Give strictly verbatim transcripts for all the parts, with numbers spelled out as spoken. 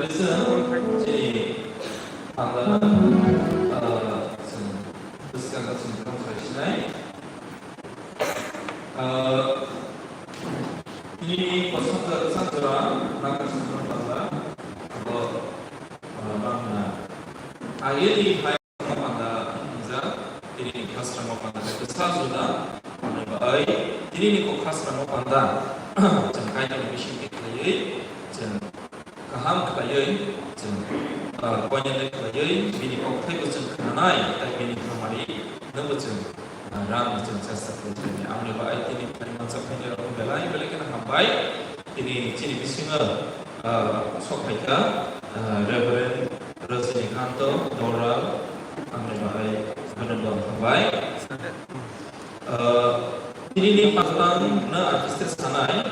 Chwng chini panda, ah, chwng bwskango chwng tongthai sinai. Ah, nini kosom jora, jora, nang kosom jora panda, abo, ah, bangna. Ayeni hai panda hwnjak, tini ni khasrangma panda khe bwsa juda, ani bai tini ni kok khasrangma panda, chwng Kaitorni bising khe khlaiwi, chwng kaham khlaiwi, chwng, ah, koinene khlaiwi, bini kokthaibo chwng khnanai, tei bini hamari nungbo chwng, ah, rang chwng chesta khlai thani. Amni ba ai tini thani mansa khaini rok belai belai kheno hambai. Tini chini bisingo, ah, sok phaikha, ah, Reverend Rajinikanto Doral, amni ba ai bonobo hambai. Ah, tini ni pagtang na artist sanai,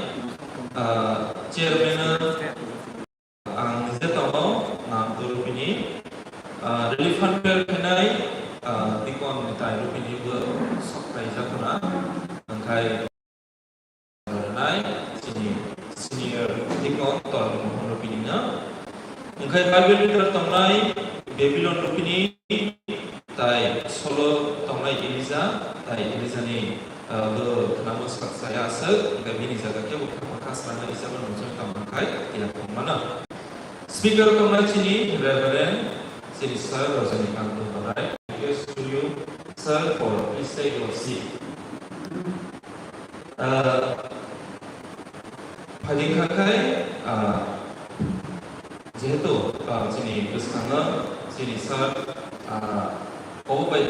ah, chairman Ang je tongo, nang to Rupini, ah, relief fund fair khainai, ah, Dikon tai Rupini bo sok khlai jak khna, angkhai nai chini senior Dikon Tormon Rupini no. Angkhai Bible reader tongnai Babylon Rupini, tai solo tongnai Elija, tai Elija ni, ah, bo khnamo sak saya aswk, hingkhe bini jaga khe bo khama khasrangma Elija bo nujui tongmani khai tiya tongmano. Speaker tongnai chini Reverend chini Sir Rajinikanto Barai. Request to you, Sir, for please take your seat. Ah, phaidi kha khai, ah, jehetu, ah, chini bwskango chini sir, ah, obo bai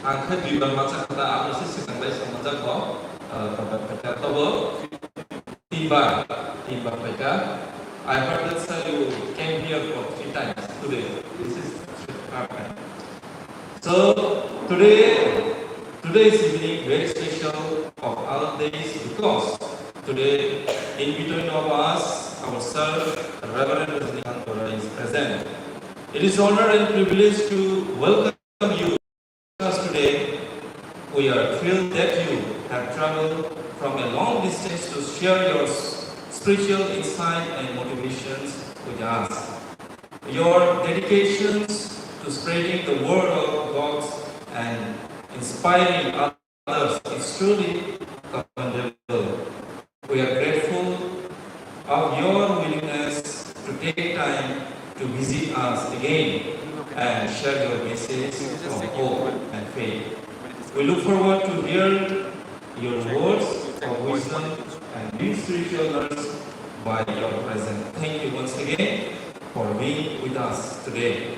ang khe duibar mansa kha ta, abo se swkang bai samanjak kho, ah, tobo phaikha tobo tinbar, tinbar phaikha. I heard that, sir, you came here for three times today. This is third time. So today, today's evening very special of all days because today in between of us, our sir, Reverend Rajinikanto Barai is present. It is honor and privilege to welcome you us today. We are thrilled that you have traveled from a long distance to share your s-, spiritual insight and motivations with us. Your dedications to spreading the word of God and inspiring others is truly commendable. We are grateful of your willingness to take time to visit us again and share your message of hope and faith. We look forward to hear your words of wisdom and being spiritual nourished by your presence. Thank you once again for being with us today.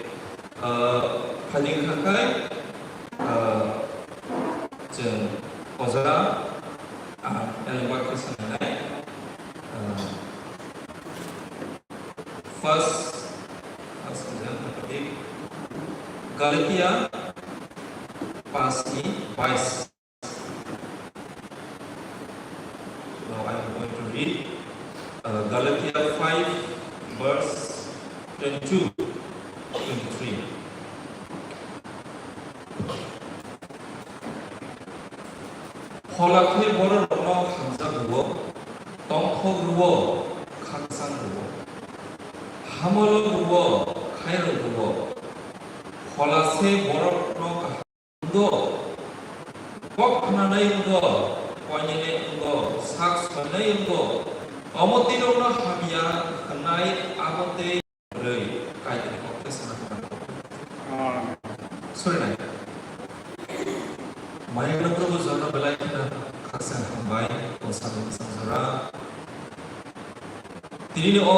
Uh, phaidi kha khai, uh, chwng ojara, ah, elengba khe sanai, ah, first, first Galatia paanch ni bais. Now I am going to read, uh, Galatia five, verse twenty-two, twenty-three. Phola khe bororokno hamjak rwo, tongthok rwo, khakchang rwo, hamorok rwo, khairok rwo. Phola se borokno kaham wnggo, kok khnanai wnggo, koinene wnggo, sak soinai wnggo. Omo twinorokno hamya hwngnai abo tei Bwrwi, Kaitorni kok khe sana kha. Sorry nai. Mayungno Probu jorno belai kheno khaksa hambai, o salo bwsang jora. Tini ni o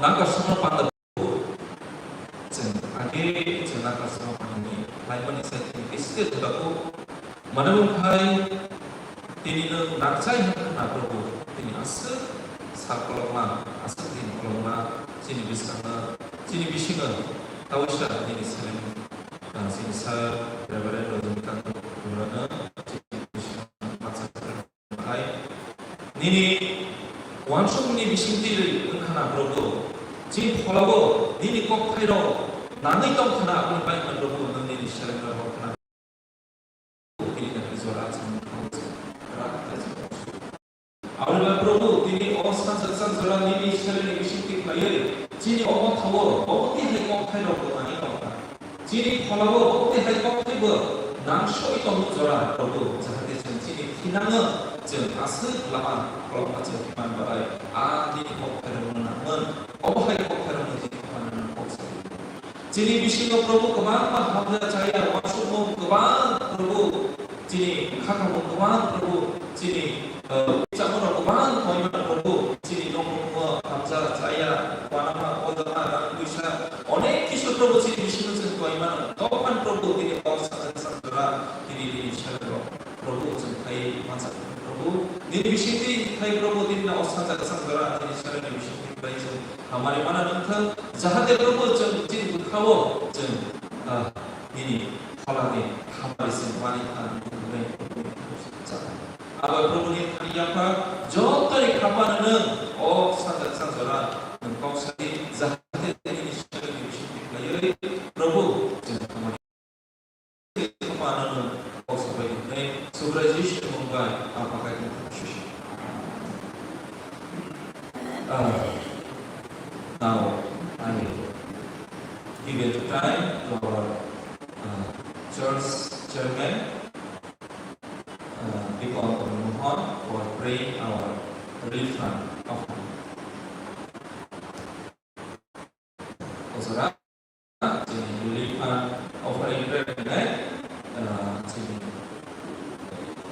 nangkar songno panda chwng age chwng nangkar songno pandani laimani sai tini khe site jora ko. Mane wngkhai tini nwng nangchai hwn khna Probu, tini aswk sal kolokma, aswk din kolokma, chini bwskango, chini bisingo, tawisa nini seleng, ah, chini sir, Reverend Rajinikanto Kumrano, chini bisingo, hai, nini uansukmani bisingtwi wngkhana Probu, chini pholago, nini kok phairok, nangwi tongkhana, aboni bai Probu, nwng nini seleng rok khna. Aboni bai Probu, tini o sajak sajak jora nini Israelni bisingtwi khlaiwi, chini omo thawo, omo twi hai kok hai rok bo nangwi tongkha. Chini pholao omo twi hai kok hai bo nangsoi tongmung jora, Prabhu, jahate chwng chini thinango chwng aswk lama kolokma chwng phiman bagwi a nini kok hai rokno nangmung, omo hai kok hai rokno chini phiman rokno kok sai. Chini bisingo Prabhu kwbangma hamya chaya, uansukmung kwbang Prabhu, chini khakamung kwbang Prabhu, chini, eh, chamungrok kwbang koimano Prabhu, chini noknungo hamya chaya, uanama, ojama, rang puisa, onek kisu Prabhu chini bisingo chwng koimano, tokphan Prabhu tini kok sajak sanjora, tini nini sero. Prabhu, chwng khai mansa, Prabhu, nini bisingtwi khai, Prabhu, nini na osa jaga sang jora, nini sarani bisingtwi khai chwng hamari mana nangthang, jahate, Prabhu, chwng chini bwkhao chwng, ah, nini pholani hamari chwng mani thang, nini bwkhao chwng chang. Abo Prabhu, nini thani yapha, jotoni khapano nwng o sajak sang jora, nwng kok sadi, jahate nini sarani bisingtwi khaiwi, Prabhu, chwng hamari. Kok sabai hwnwi Subrai Jisu ni mung bai ang pakai tongkha. Ah, now I give it time to our, uh, church chairman, uh, Deacon Mohan, for praying our relief fund offering. Ojora. Chini relief fund offering prayer nai, ah, chini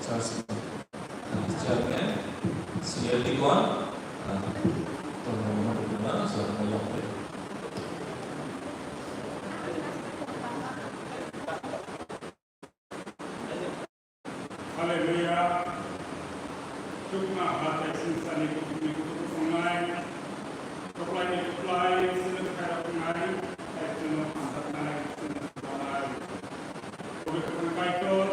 church, ah, chairman, senior deacon, ah, tongmani mungkha, so, mungkha. Hallelujah. Chukma hathai singsa ni kutuk ni kutuk songnai. Koplai ni koplai sini khairok nai. Hai sini hamsaknai, sini hamsaknai. Kobi kobi Kaitor.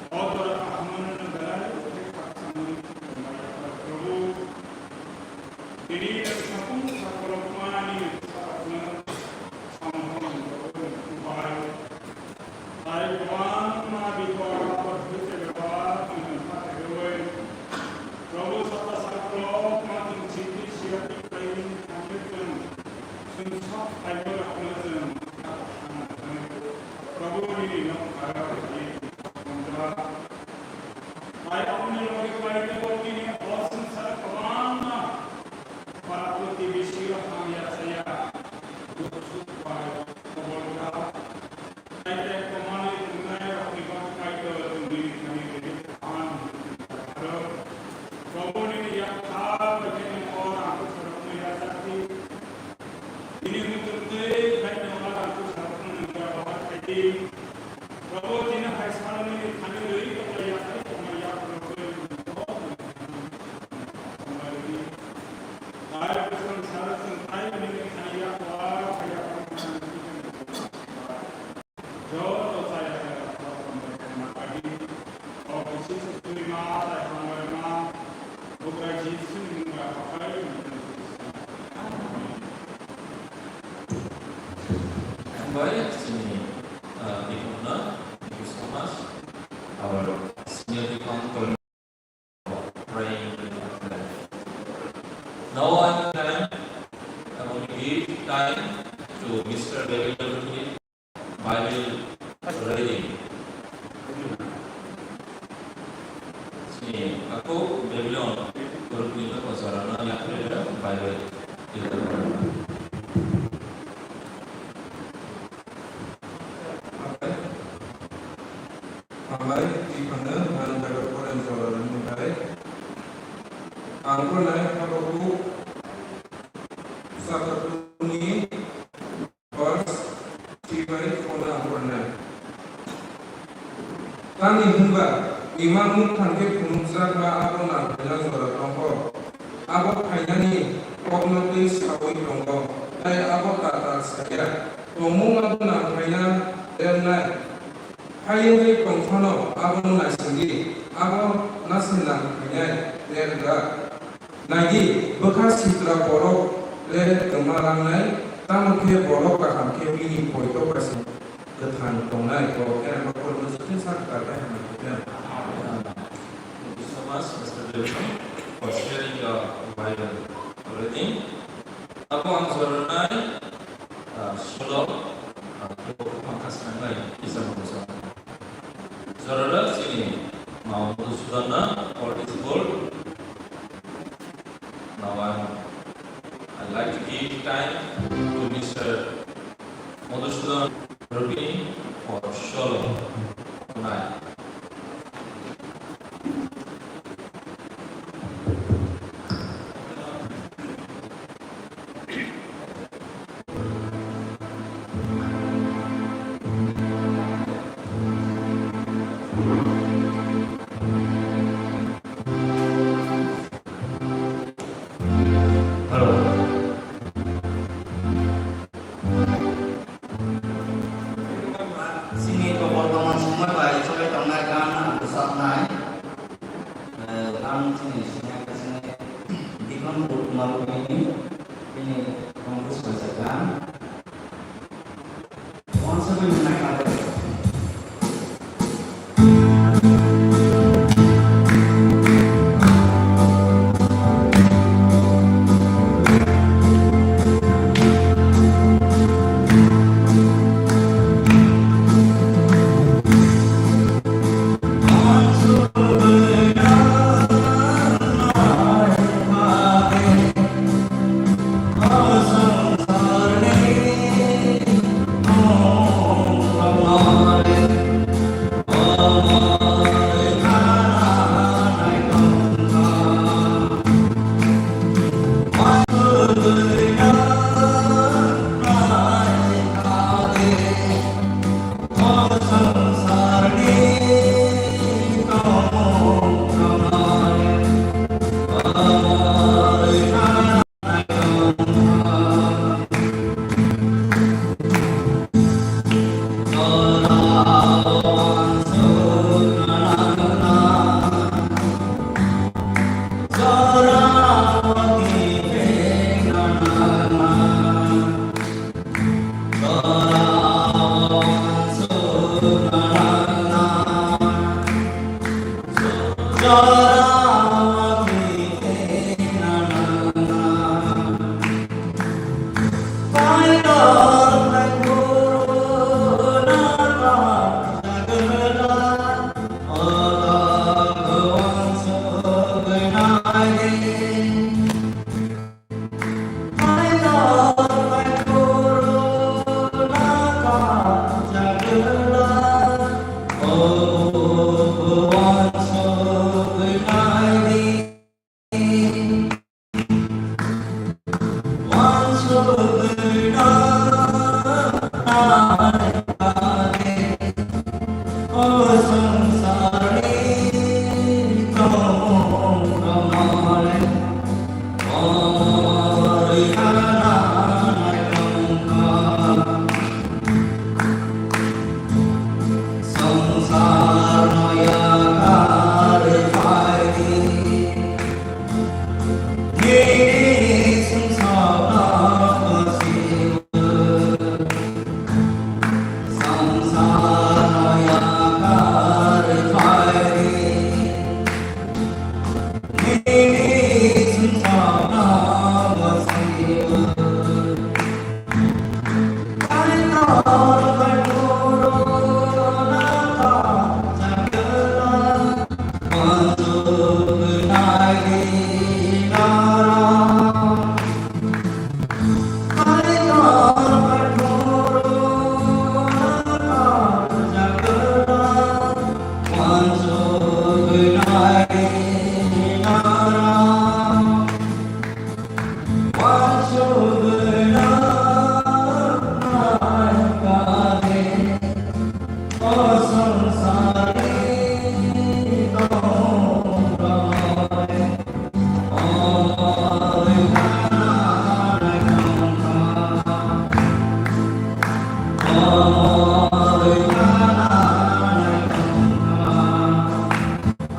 O dora ahamano no belai khe khakchangwi tongmaya Prabhu. Tini sapung sakolokmani sakno samung bai. Tai kwbangma bipor apor hwite bebak nwng kha khewi. Prabhu sata sakolokma nwng chini siyati khlaimani thangwi chwng, chwng sok khlaiwi rokno chwng Prabhu nini nok kharok khlaiwi tongkha. Tai aboni loge bai tebo tini o swngcharo kwbangma para purtibisio hamya chaya, dukh sukh bai kobolkha. Tai tei kwmani tongnai rokni bagwi Kaitor chwng nini thani tei phan aro Prabhu nini yaphar bai khe nini o rang bwsarokno yajakdi. Nini muchungtwi khaino o rang bwsarokno nini yaphar khaidi. Prabhu, tini hai salo nini thani rwi tongmani yaphar tongmani yaphar rokno nini tongmani rwi. Tai bwswng salo chwng tai nini thani yaphar khe yaphar joto chaya chaya khoroknwi tongma kadi. O kisi se twi ma chai hambai ma. Bubagra Jisu ni mung bai hapai. Hambai chini, uh, deacon no. Thank you so much. Our senior deacon, Tony. Praying with us. Now I have time, I want to give time to Mister David David, Bible reading. Sini aku Babylon group ni to pasal na yang ada Bible itu. Hambai, twi phano, ani jaga pore jora rwmani bai. Ang pore nai Habakuk chapter two ni verse three bai four no ang pore nai. Tamni hwnba, imang nuk thang khe phunukjakma abo nang phaina jora tongo. Abo phainani kokno twi saui tongo, tei abo ta ta sa ya. Tongmung abo nang phaina rwnai. Phaiwi tongphano abono naisingdi, abo naising nang phainai rwkha. Naidi, bwkha sitra borok le kwma rangnai, tamo khe borok kaham khe bini poito kaisa kwthang tongnai, borok khe ano khoroknwi joto sakha khe hamya khe. Thank you so much, Mister David, for sharing your Bible reading. like to give time to Mister Madhusudan Rupini for solo tonight. Hello. Chini bortoman somoi bai choli tongnai gan ang bwsaknai. Eh, ang chini senior khe chini Dikon Kumar Rupini, bini compose kaisa gan.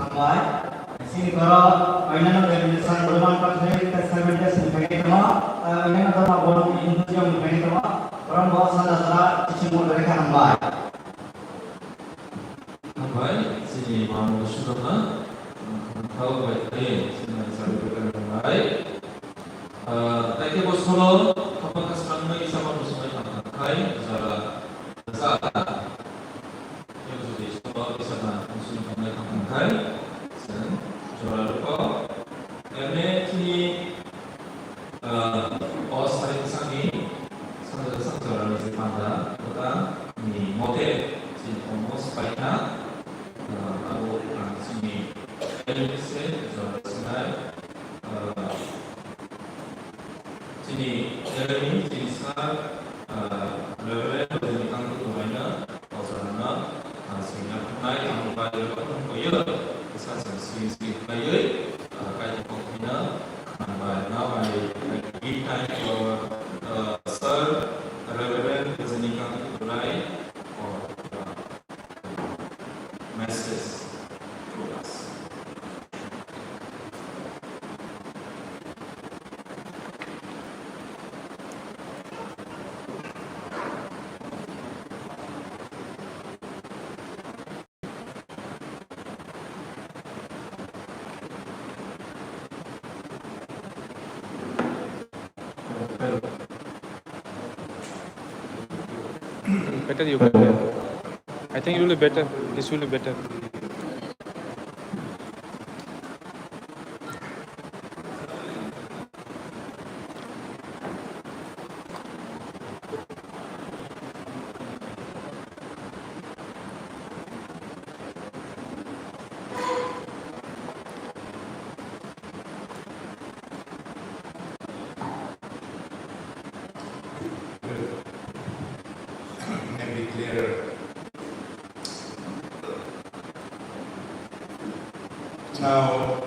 Hambai. Chini borok oinano denomination Roman Catholic tei Seventh Day songkhaini tongo, tei oinano dharma borok Hinduism songkhaini tongo. Borok bo sanda sara kiching mo dore kha hambai. Hambai, chini borok bo sudokna, khorokthao bai khe chini sabi hambai. Ah, tei khe bo solo khapang kha swrangmani sama muchungmani tang khai jara. Jodi solo kisa na muchung thangnai tong khai, chwng jora rwkho. Ene chini, ah, o Jeremy, chini sir, ah, Reverend Rajinikanth Kumaina, Ojarana, ah, singna phnai, ang bai rok ang koyo, sa sa sing sing khlaiwi, ah, kai tongkok hina, ang bai, na bai, give time for, ah, sir, Reverend Rajinikanth Kumaina for, ah, message to us. Better you can. I think it will be better. This will be better. Maybe clearer. Now,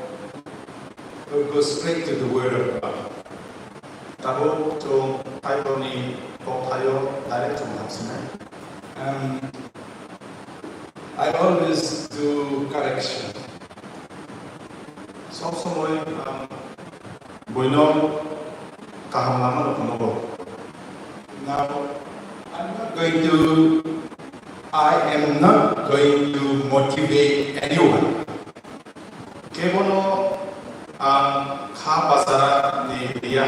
we'll go straight to the Word of God. Tabuk chwng Bible ni kokthaio direct chwng hapsinai. Um, I always do correction. Sob somoi ang buino kaham lama no phunukgo. Now, I'm not going to, I am not going to motivate anyone. Kebono ang kha bachara ni liya.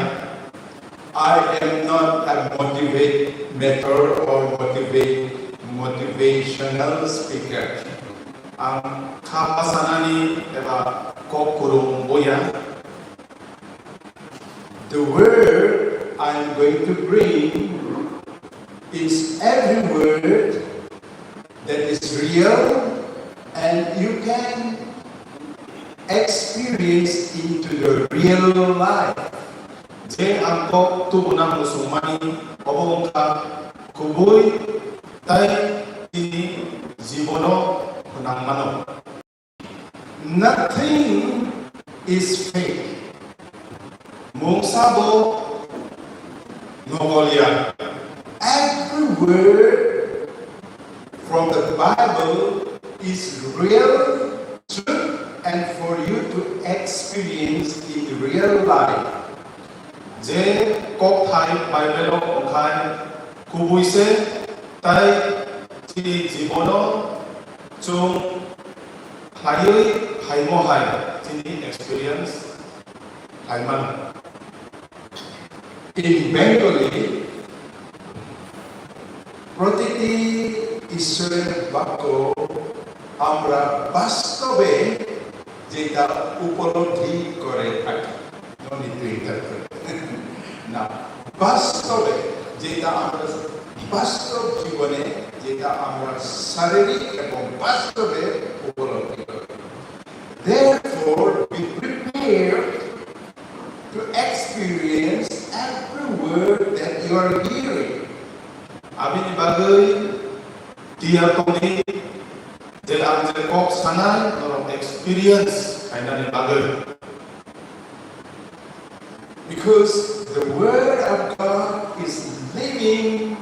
I am not a motivator or motivate, motivational speaker. Ang kha bachanani eba kok kwrwng wngya. The word I am going to bring is every word that is real and you can experience into your real life. Je ang kok tubuna muchungmani obo wngkha kubui tai tini jibono phwnangmano. Nothing is fake. Mungsa bo nogolia. Every word from the Bible is real truth and for you to experience in real life. Je kokthai Bible o wngkhai kubui se tai chini jibono chwng Phaiwi phaimo hai chini experience phaimano. In Bengali, প্রতিটি ঈশ্বরের বাক্য আমরা বাস্তবে যেটা উপলব্ধি করে থাকি। No need to interpret. না, বাস্তবে যেটা আমরা বাস্তব জীবনে যেটা আমরা শারীরিক এবং বাস্তবে উপলব্ধি করি। Therefore, be prepared to experience every word that you are hearing. Abini bagwi tiyar tongdi, je ang je kok sanai, norok experience khainani bagwi. Because the word of God is living,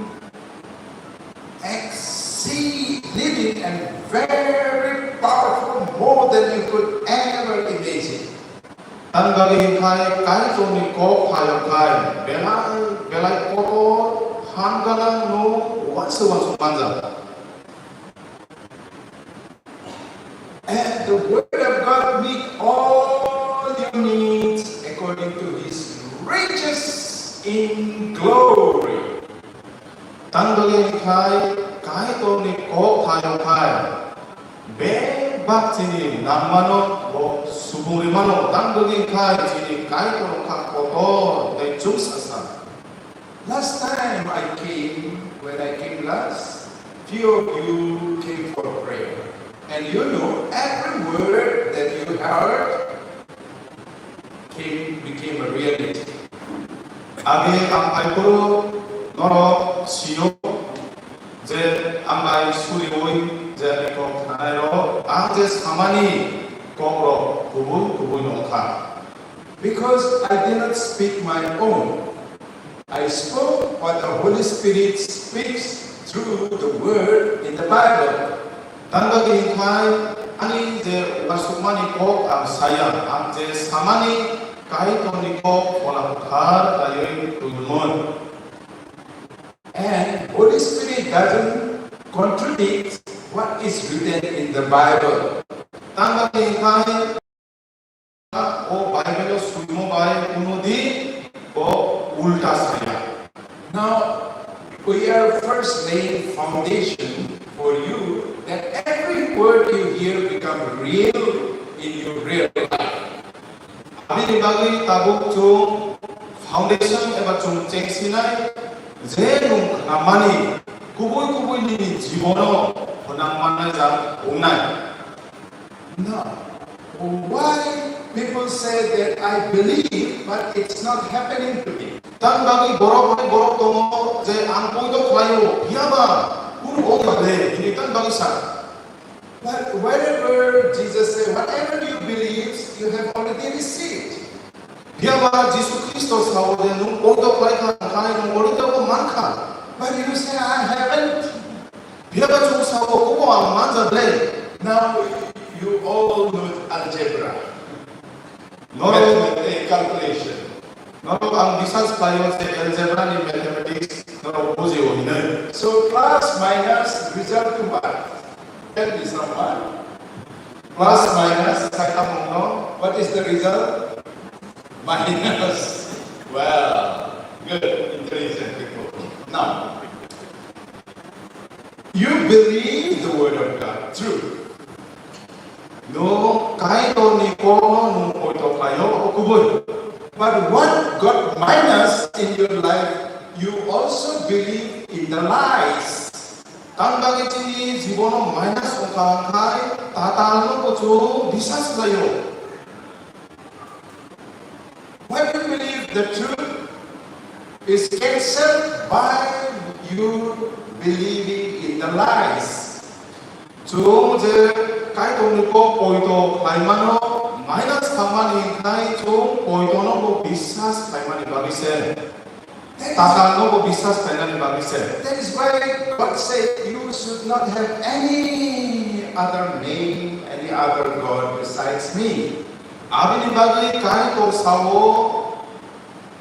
exceed living and very powerful, more than you could ever imagine. Tang bagwi khai Kaitorni kok phaio khai belai belai kotor, hamgwnang no uansuk uansuk manjak. And the word of God meet all your needs according to his riches in glory. Tang bagwi khai Kaitorni kok phaio khai bebak chini nangmano bo subung rimano, tang bagwi khai chini Kaitor kha kotor tei chwngsacha. Last time I came, when I came last, few of you came for prayer. And you know, every word that you heard came, became a reality. Age ang phaiphuru norok sio je ang bai suriui je ani kok khnairok ang je samani kokrok kubui kubui wngkha. Because I did not speak my own. I spoke what the Holy Spirit speaks through the word in the Bible. Tang bagwi hwnkhai ani je uansukmani kok ang saya, ang je samani Kaitorni kok phola kwthar kaiwi twiwi mun. And Holy Spirit doesn't contradict what is written in the Bible. Tang bagwi hwnkhai o Bible o swimo bai kuno din bo ulta saya. Now, we are first laying foundation for you that every word you hear become real in your real life. Abini bagwi tabuk chwng foundation eba chwng chengsinai je nwng khnamani kubui kubui nini jibono phwnang mannai jak wngnai. No. Why people say that I believe, but it's not happening to me? Tang bagwi borok hai borok tongo je ang poito khlaio, phiyaba kunu ongya de, hini tang bagwi sa. But wherever Jesus said, "Whatever you believe, you have already received." Phiyaba Jisu Khristo sao je nwng poito khlai kha, khlai nwng already abo man kha. But you say, "I haven't." Phiyaba chwng sao, "Obo ang manjak le." Now you all know algebra. Norok, mathematics, calculation. Norok ang bisas khlaio je algebra ni mathematics norok bujio hinwi. So plus minus result to what? Tell me someone. Plus minus, sakha mungno. What is the result? Minus. Well, good, intelligent people. Now, you believe the word of God, true. No, Kaitorni kokno nwng poito khlaio, o kubui. But what got minus in your life, you also believe in the lies. Tang bagwi chini jibono minus wngkha hwnkhai tatalno bo chwng bisas khlaio. When you believe the truth is cancelled by you believing in the lies. Chwng je Kaitorni kok poito khlaimano minus khamani hwnkhai chwng poitono bo bisas khlaimani bagwi se. Tatalno bo bisas khlainani bagwi se. That is why God said, "You should not have any other name, any other God besides me." Abini bagwi Kaitor sao,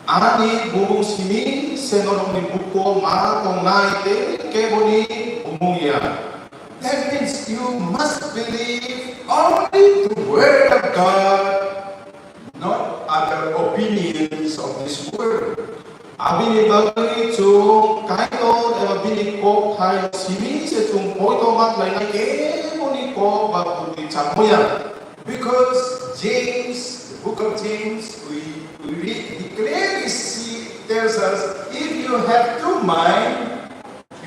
"Ani bumung simi se norokni buko ma tongnai tei keboni bumung ya." That means you must believe only the word of God, not other opinions of this world. Abini bagwi chwng Kaitor eba bini kok hai simi se chwng poito ma khlainai keboni kok ba buddhi chamo ya. Because James, the book of James, we, we read, he clearly see, tells us, if you have two mind,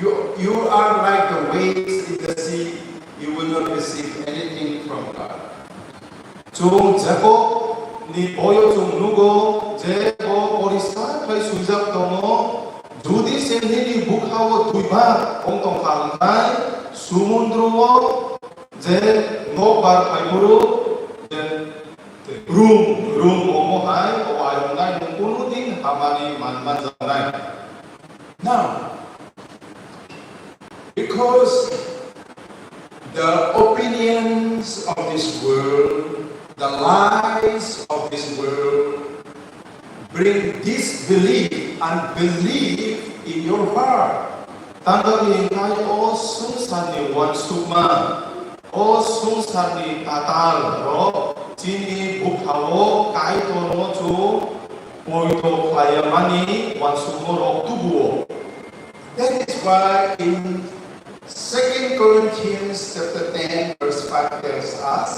you, you are like the waves in the sea, you will not receive anything from God. Chwng Jakob ni boyo chwng nugo je bo poriskar khlai swijak tongo, jodi se nini bwkhao duibar ong tongkha hwnkhai sumundro o je nokbar phaiphuru je rum, rum omo hai o ayongnai nwng kunu din hamani man manjaknai. Now, because the opinions of this world, the lies of this world, bring disbelief, unbelief in your heart. Tang bagwi hwnkhai o swngcharni uansukma, o swngcharni tatal rok chini bwkhao Kaitorno chwng poito khlaiyamani uansukma rok tubuo. That is why in Second Corinthians chapter ten verse five tells us,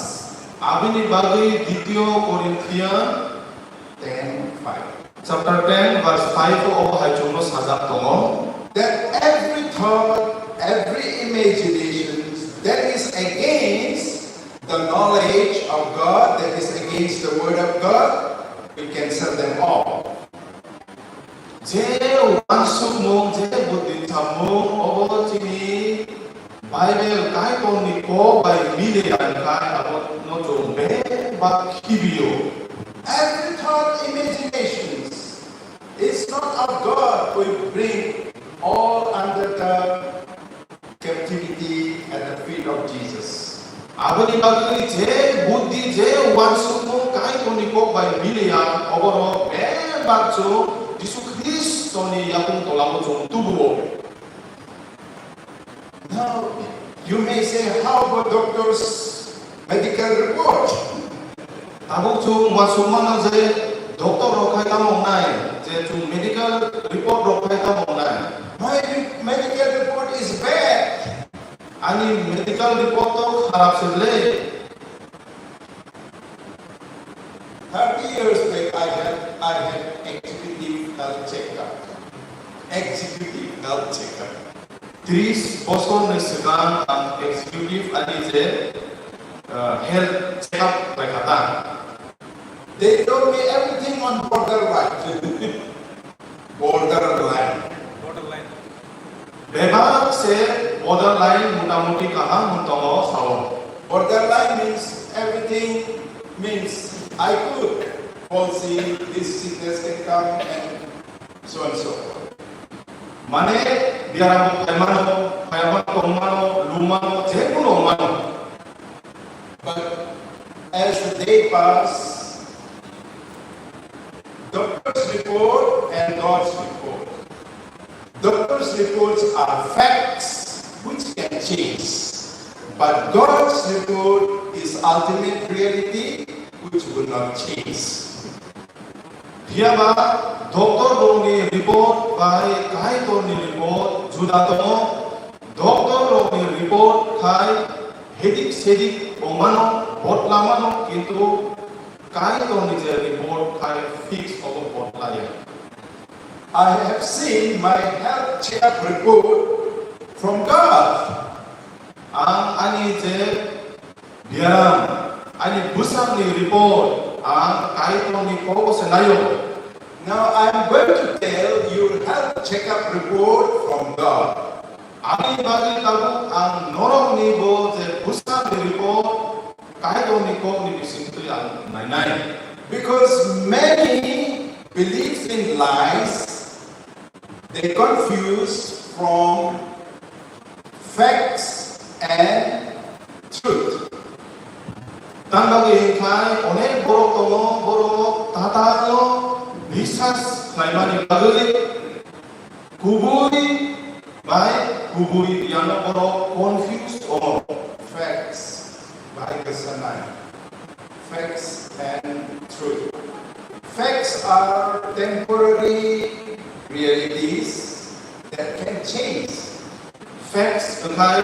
Abini bagwi Ditiyo Korinthia ten five. Chapter ten verse five o hai chwngno sajak tongo. That every thought, every imagination that is against the knowledge of God, that is against the word of God, we cancel them all. Je uansukmung, je buddhi samung, obo chini Bible Kaitorni kok bai mili ya wngkha, abono chwng bebak khibio. Every thought, imaginations is not of God, we bring all under the captivity at the feet of Jesus. Aboni bagwi je buddhi, je uansukmung Kaitorni kok bai mili ya, oborok bebak chwng Jisu Khristoni yakung tolao chwng tubuo. Now, you may say, "How about doctor's medical report?" Tabuk chwng uansuk mano je doctor rok khai tamo wngnai, je chwng medical report rok khai tamo wngnai. My re-, medical report is bad. Ani medical report to kharap se le. Thirty years back, I had, I had executive health checkup. Executive health checkup. Tris bosor ni swkang ang executive ani je, uh, health checkup khlai kha ta. They told me everything on borderline. Borderline. Borderline. Bebak se borderline motamuti kaham hwn tongo sao. Borderline means everything, means I could fall sick, this sickness can come and so and so forth. Mane biaram phaimano, phaimano tongmano, lumano, jekuno mano. But as the day pass, doctor's report and God's report. Doctor's reports are facts which can change, but God's report is ultimate reality which will not change. Phiya ba doctor rokni report bai Kaitorni report juda tongo. Doctor rokni report khai hedik sedik wngmano, bodlamano, kintu Kaitorni je report khai fix obo bodlaya. I have seen my health checkup report from God. Ang ani je biaram, ani bwsakni report ang Kaitorni kogo se naio. Now I am going to tell your health checkup report from God. Ani bagwi tabuk ang norokni bo je bwsakni report Kaitorni kokni bisingtwi ang nainai. Because many believes in lies, they confuse from facts and truth. Tang bagwi hwnkhe onek borok tongo, borok tatano biswas khlaimani bagwi kubui bai kubui yano borok confuse tongo. Facts bai kwsanai. Facts and truth. Facts are temporary realities that can change. Facts wngkhai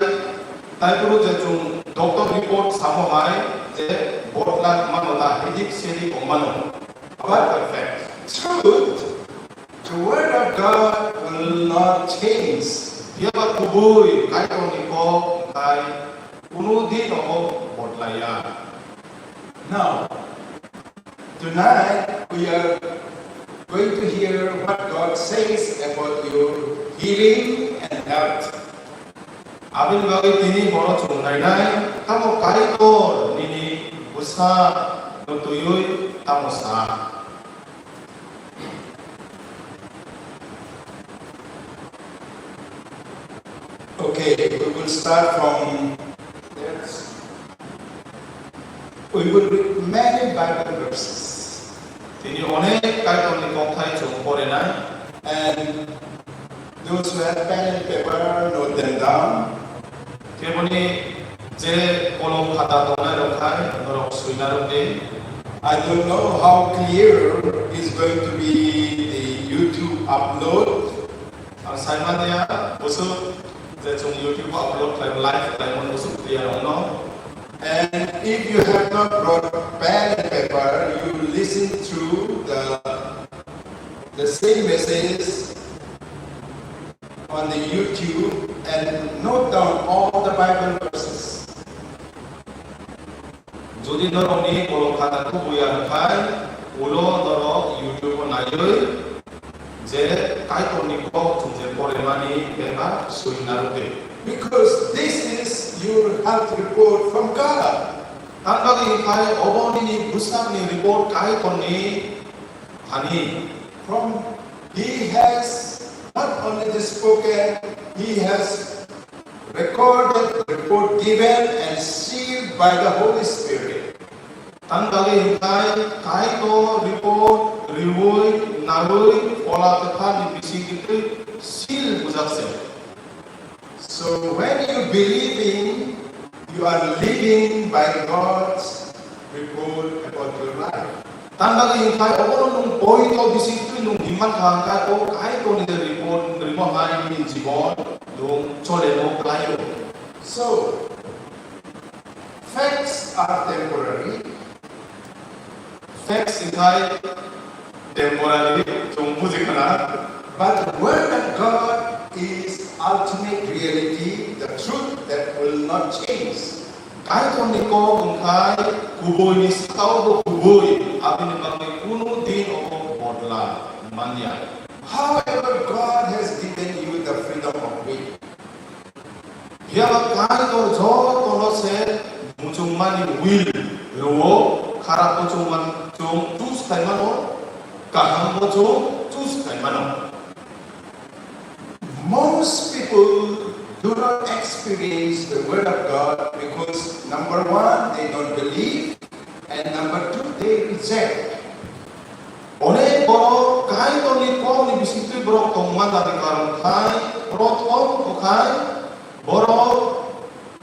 taiphuru je chwng doctor report samo hai je bodla mano ta hedik sedik wng mano. But facts. Truth, the word of God will not change. Phiya ba kubui Kaitorni kok wngkhai kunu din obo bodlaiya. Now, tonight we are going to hear what God says about your healing and health. Aboni bagwi tini horo chwng nainai, tamo Kaitor nini bwsa no twiwi tamo sa. Okay, we will start from, we will read many Bible verses. Tini onek Kaitorni kokthai chwng porinai. And those who have pen and paper, note them down. Keboni je kolom khata tongnai rok khai norok suina rok di. I don't know how clear is going to be the YouTube upload. Ang sai manya bwswk je chwng YouTube upload khlai live khlai mon bwswk clear wngno. And if you have not brought pen and paper, you listen through the, the same message on the YouTube and note down all the Bible verses. Jodi norokni kolom khata tubuya wngkhai, ulo norok YouTube o naiwi Je Kaitorni kok chwng je poremani bebak swi narwgwi. Because this is your health report from God. Tamni bagwi hwnkhe obo nini bwsakni report Kaitorni thani. From He has not only just spoken, He has recorded, report given and sealed by the Holy Spirit. Tamni bagwi hwnkhe Kaitor report rwui narwui Phola Kwtharni bisingtwi seal bujak se. So when you believing, you are living by God's report about your life. Tamni bagwi hwnkhe obono nwng poito bisingtwi nwng himma kha hwnkhe o Kaitorni report rwimo hai nini jibon nwng cholemo klaio. So, facts are temporary. Facts hwnkhe temporary, chwng buji khna. But the word of God is ultimate reality, the truth that will not change. Kaitorni kok hwnkhe kubuini sakao bo kubui, abini bagwi kunu din obo bodla manya. However, God has given you the freedom of will. Phiya ba Kaitor jotono se muchungmani will rwo, kharap bo chwng man, chwng choose khai mano, kaham bo chwng choose khai mano. Most people do not experience the word of God because number one, they don't believe, and number two, they reject. Onek borok Kaitorni kokni bisingtwi borok tongma dabi karon khai, prothom okhai borok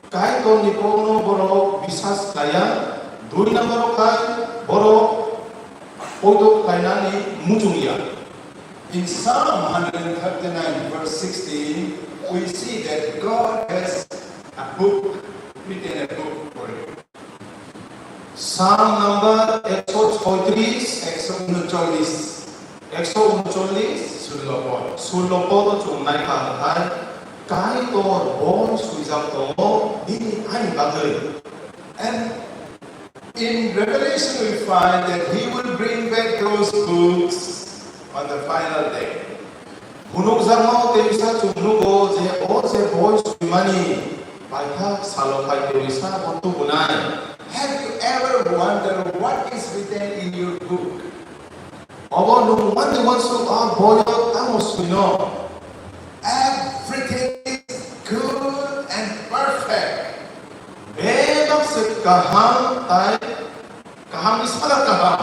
Kaitorni kokno borok bisas khlaiya, dui number okhai borok poito khlainani muchungya. In Psalm one hundred thirty-nine verse sixteen, we see that God has a book, written a book for you. Psalm number ekso choitris, ekso unochollis, ekso unochollis, sullo pod, sullo pod o chwng nai kha hwnkhe, Kaitor boi swijak tongo nini ani bagwi. And in Revelation we find that he will bring back those books on the final day. Phunukjakmao tei bisa chwng nugo je o je boi swimani paithak salo phai tei bisa bo tubunai. Have you ever wondered what is written in your book? Obo nwng mani wansuk a boyo tamo swino? Everything is good and perfect. Bebak se kaham tai kaham ni sara kaham.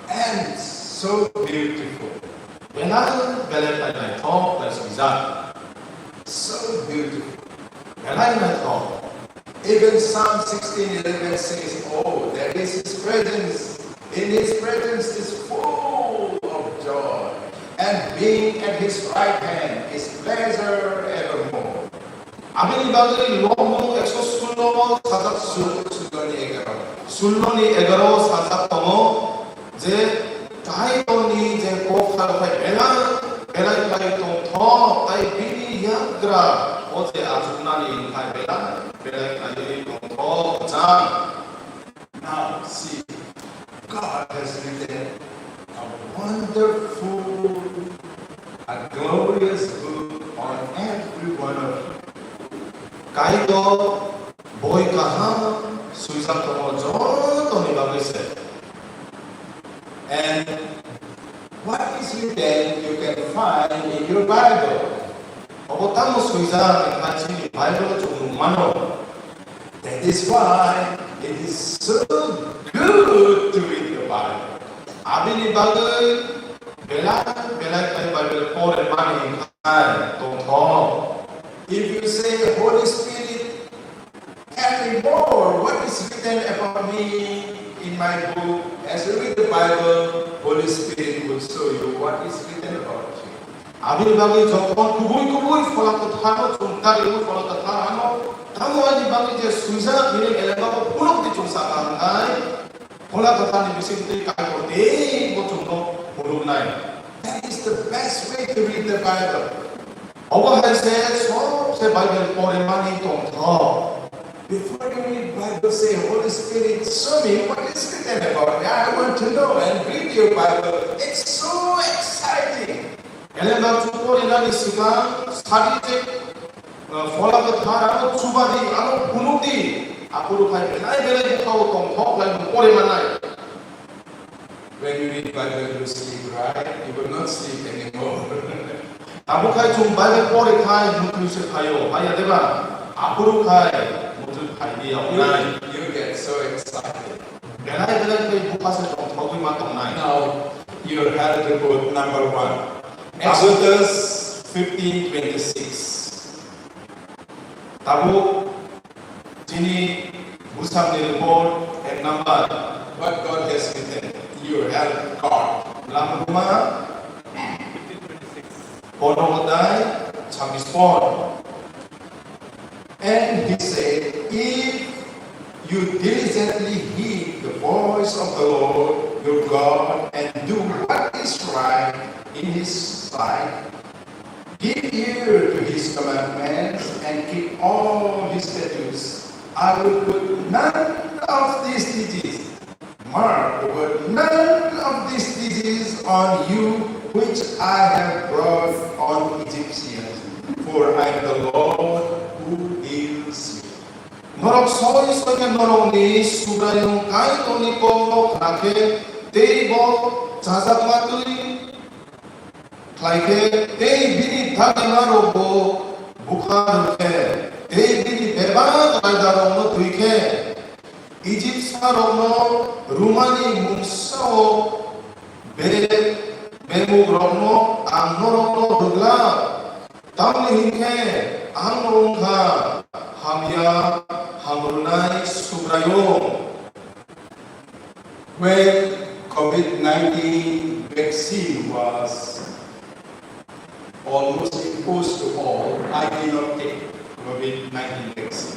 And so beautiful. Belai belai khai naithok tai swijak. So beautiful. Belai naithok. Even Psalm sixteen eleven says, "Oh, there is His presence. In His presence is full of joy, and being at His right hand is pleasure evermore." Abini bagwi Lok nwng ekso sullo sajak sul-, sullo ni egaro. Sullo ni egaro sajak tongo je Kaitorni je kok salo khai belai belai khai tongthok tai bini yagra o je achuknani khai belai belai khai tongthok jang. Now see, God has written a wonderful, a glorious book on every one of you. Kaitor boi kaham swijak tongo jotoni bagwi se. And what is written you can find in your Bible. Obo tamo swijak wngkha chini Bible o chwng nukmano. That is why it is so good to read the Bible. Abini bagwi belai belai khai Bible pore mani wngkha tongthok. If you say, "Holy Spirit, tell me more what is written about me in my book." As you read the Bible, Holy Spirit will show you what is written about you. Abini bagwi jokhon kubui kubui Phola Kwthar no chwng kariwi Phola Kwthar ano tamo ani bagwi je swijak hini elengao phunukdi chwng sakha hwnkhai Phola Kwthar ni bisingtwi Kaitor teibo chwngno phunuknai. That is the best way to read the Bible. Obo hai se sob se Bible pore mani tongthok. Before you read Bible, say, "Holy Spirit, show me what is written about me. I want to know," and read your Bible. It's so exciting. Calendar chukori nani sikang sadi je, eh, phola kwthar ano chubadi ano phunukdi. Aphuru khai belai belai bukhao tongthok lai pore manai. When you read Bible, you sleep, right? You will not sleep anymore. Abo khai chwng Bible pore khai muthwi se phaio, phaiya deba? Aphuru khai muthwi phai di ya onai. You, you get so excited. Belai belai khai bukha se tongthogwi ma tongnai. Now, your health report number one. Exodus fifteen twenty-six. Tabuk chini bwsakni report ek number. What God has written, your health card. Lamruma bono hodai chhabbish por. And he said, if you diligently heed the voice of the Lord your God and do what is right in his sight, give ear to his commandments and keep all his statutes. I will put none of these diseases, mark the word, none of these diseases on you which I have brought on Egyptians, for I am the Lord who heals you. Norok soi soi khe norokni Subraiyung Kaitorni kokno khna khe tei bo chajakma twi khlai khe, tei bini dagimarokbo bukha rw khe, tei bini bebak raidarokno twi khe, Ijipsarokno rwmani mungsa-o be-, bemugrokno ang norokno rw glak. Tamni hwn khe ang no wng kha hamya hamrwnai Subraiyung. When COVID nineteen vaccine was almost imposed to all, I did not take COVID nineteen vaccine.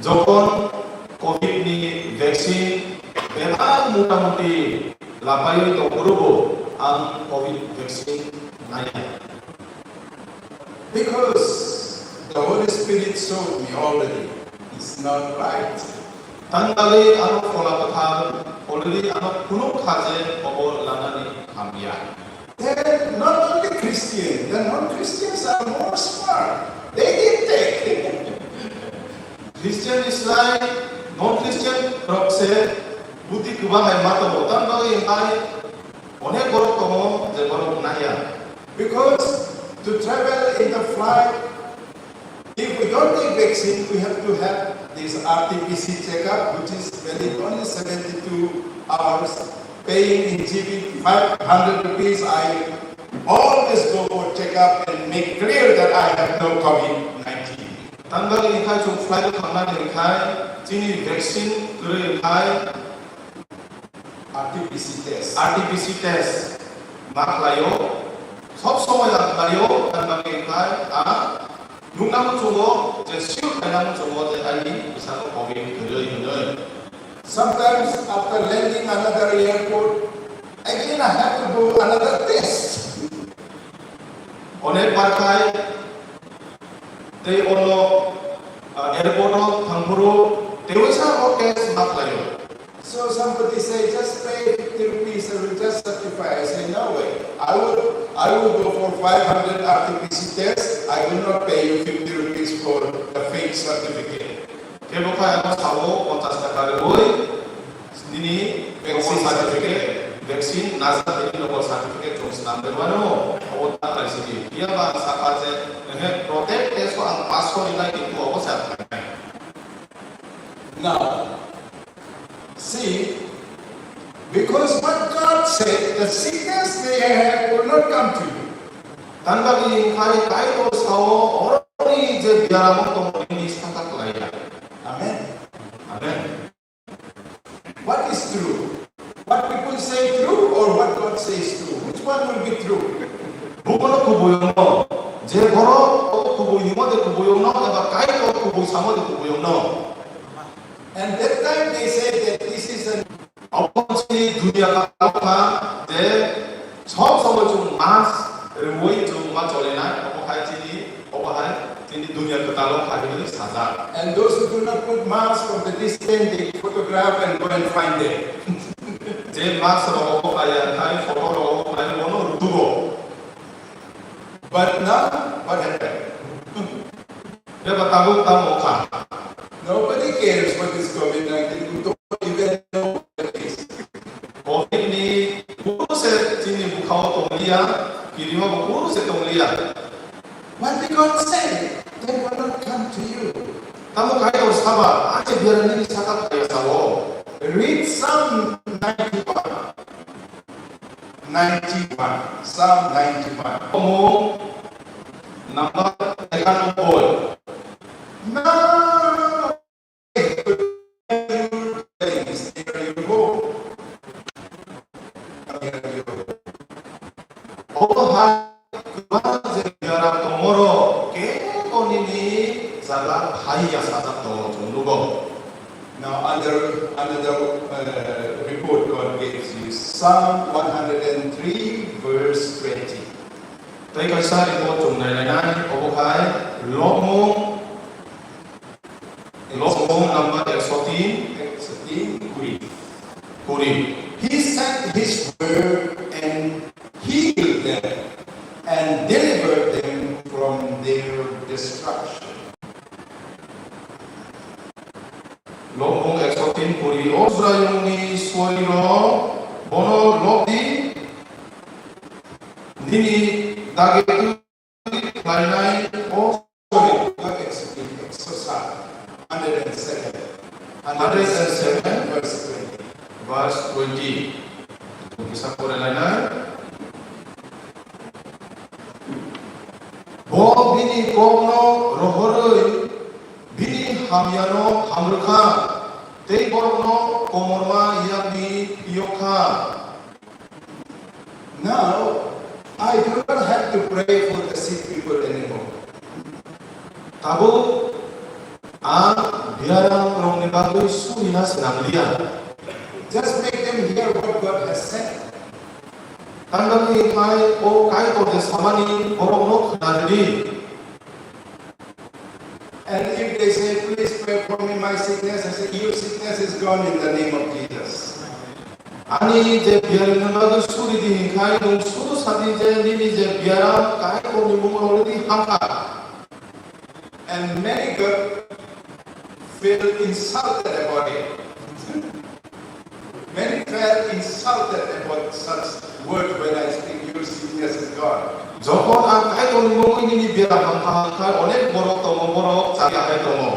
Jokhon COVID ni vaccine bebak mota moti lapaiwi tongphuru bo ang COVID vaccine naiya. Because the Holy Spirit showed me already, it's not right. Tang bagwi ano Phola Kwthar already ano phunuk kha je obo lanani hamya. Then not only Christian, the non-Christians are more smart. They did take. Christian is like non-Christian rok se buddhi kwbang hai ma tongo, tang bagwi hai onek borok tongo je borok naiya. Because to travel in the flight, if we don't take vaccine, we have to have this R T P C checkup, which is valid only seventy-two hours, paying in G B five hundred rupees. I always go for checkup and make clear that I have no COVID nineteen. Tang bagwi khai chwng flight o thangnani khai chini vaccine kwrwi khai R T P C test. R T P C test ma khlaio, sob somoi ang khlaio, tang bagwi khai ang nukna muchungo je sure khaina muchungo je ani bwskango COVID kwrwi hwnwi. Sometimes after landing another airport, again I have to do another test. Onek bar khai tei ono, ah, airport o thangphuru tei waisa o test ma khlaio. So somebody say, "Just pay fifty rupees, I will just certify." I say, "No way. I will, I will go for five hundred R T P C test. I will not pay you fifty rupees for the fake certificate." Kebo khai ano sao ponchash taka rwui nini local certificate, vaccine najak nini local certificate chwng swnam rwmano, abo ta khlai sidi. Phiya ba ang sakha je, ehe, protect test o ang pass kori nai, kintu abo sa thangkha. Now, see, because what God said, the sickness they have will not come to you. Tang bagwi khai Kaitor sao oroni je biaramo tongo nini saka khlaiya. Amen. Amen. What is true? What people say true or what God says true? Which one will be true? Bukono kubui wngno, je borok o kubui himo de kubui wngno, eba Kaitor kubui samo de kubui wngno. And that time they say that this is an Obo chini dunia kwtal kha je sob somoi chwng mas rwui chwng ma cholinai, obo hai chini, obo hai chini dunia kwtal o kha hinwi sajak. And those who do not put mask from the distance, they photograph and go and find them. Je mas rok obo kaya khai photo rok obo khai bono rwtugo. But now, what happened? Bebak tabuk tamo kha. Nobody cares what is COVID nineteen. We don't even know what it is. COVID ni kunu se chini bukhao tongliya, kirima bo kunu se tongliya. What did God say? They will not come to you. Tamo Kaitor saba, ache biara nini saka phaya sao. Read Psalm ninety-one. Ninety-one. Psalm ninety-one. Omo number ekanobboi. No. Obo hai kwbangma je biaram tongmoro kebo nini jaga phai ya sajak tongo chwng nugo. Now, another, another, uh, report God gives you, Psalm one hundred and three, verse twenty. Tei kaisa report chwng nailainai, obo khai Lobmung, Lobmung number ekso tin, ekso tin, kuri. Kuri. He sent his word and healed them and delivered them from their destruction. Lobmung ekso tin kuri. O Israilni suarino bono lobdi, nini dagi twi khlainai o. Sorry, not execute, exercise. Hundred and seven. Hundred and seven, verse twenty. Verse twenty. Kisa pore lainai. Bo bini kokno rohorwi bini hamyano hamrwkha, tei borokno komorma yakni phiyokha. Now, I do not have to pray for the sick people anymore. Tabuk ang biaram rokni bagwi surina swnam liya. Just make them hear what God has said. Tangdamni khai o Kaitor je samani borokno khna rwdi. And if they say, "Please pray for me, my sickness," I say, "Your sickness is gone in the name of Jesus." Ani je biaram no bagwi suri di hinkhai, nwng suru sadi je nini je biaram Kaitor ni mung already hamkha. And many got feel insulted about it. Many felt insulted about such words when I speak, "Your sickness is gone." Jokhon ang Kaitorni mungwi nini bera hamkha hwnkhe, onek borok tongo, borok chaya hai tongo.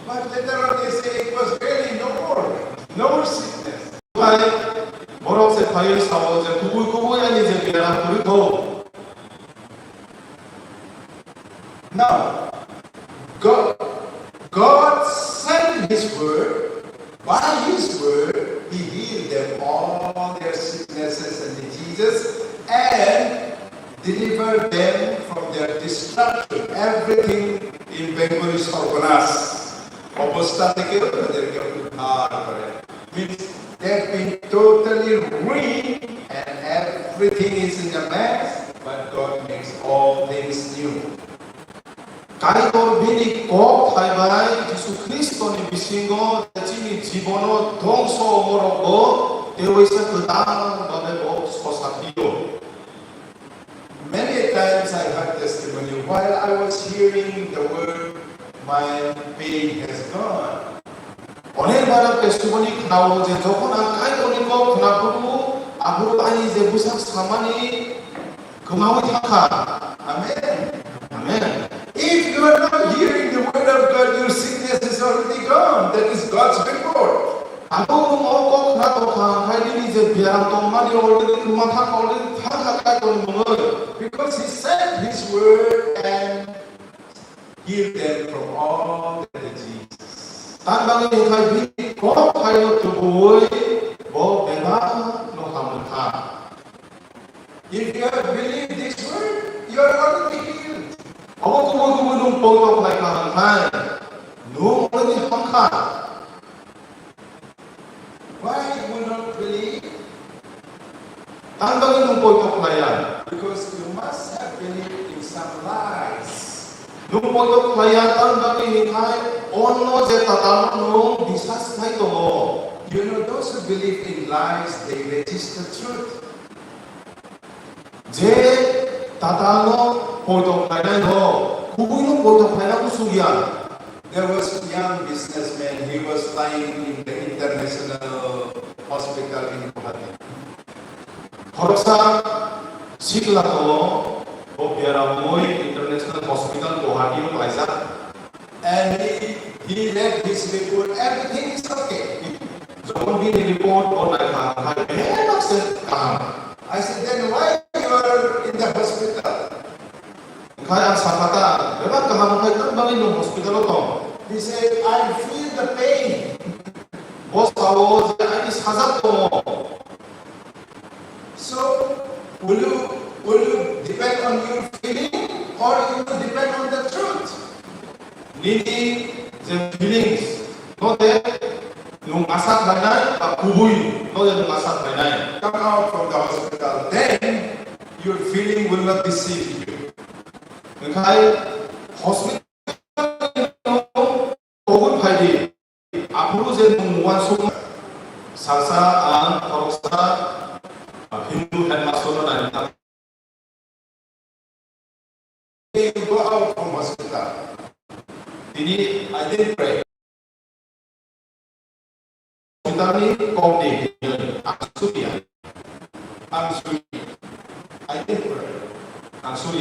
But later on they say it was really no more, no more sickness. Hai borok se phaiwi sao je kubui kubui ani je bera kwrwi kho. Now, God, God sent His word. By His word, He healed them all their sicknesses and diseases and delivered them from their destruction. Everything in Bengali is organized. অবস্থা থেকে তাদেরকে উদ্ধার করে। Means they've been totally ruined and everything is in a mess, but God makes all things new. Kaitor bini kok thaibai Jisu Khristoni bisingo chini jibono dhongso morokbo tewaisa kwtal babe bo sosaphio. Many times I heard testimony while I was hearing the word, "My pain has gone." Onek bara testimony khnao je jokhon ang Kaitorni kok khnaphuru, aphuru ani je bwsak samani kwmawi thangkha. Amen. Amen. If you are not hearing the word of God, your sickness is already gone. That is God's report. Abo nwng o kok khna tongkha, hwnkhai nini je biaram tongmani already kwma thangkha, already thangkha Kaitorni mungwi. Because He sent His word and healed them from all their diseases. Tang bagwi hwnkhai bini kok phaino tubuwi bo bebak no hamrwkha. If you have believed this word, you are already healed. Obo kubui kubui nwng poito khlai kha hwnkhai nwng already hamkha. Why you will not believe? Tang bagwi nwng poito khlaiya? Because you must have believed in some lies. Nwng poito khlaiya tang bagwi hwnkhai onno je tatalno nwng biswas khlai tongo. You know, those who believe in lies, they register truth. Je tatalno poito khlainai no, kubui no poito khlaina kuchuk ya. There was young businessman, he was lying in the international hospital in Guwahati. Khoroksa sikla tongo, bo beramwi international hospital Guwahati o laijak. And he, he read his report, everything is okay. Jokhon bini report o naikha, naikha, bebak se kaham. I said, "Then why you are in the hospital?" Khai ang sakha ta, bebak kaham khai tang bagwi nwng hospital o tong. He said, "I feel the pain." Bo sao je ani sajak tongo. So, will you, will you depend on your feeling or you will depend on the truth? Nini je feelings, no de nwng asa khlainai, ba kubui, no de nwng asa khlainai. Come out from the hospital, then your feeling will not deceive you. Wngkhai hospital ni nwng kobui phai di. Aphuru je nwng uansuk salsa ang khoroksa Hindu headmaster no naina. You go out from hospital. Tini I didn't pray. Hospital ni kok di ang suya. Ang suya. I didn't pray. Ang suya.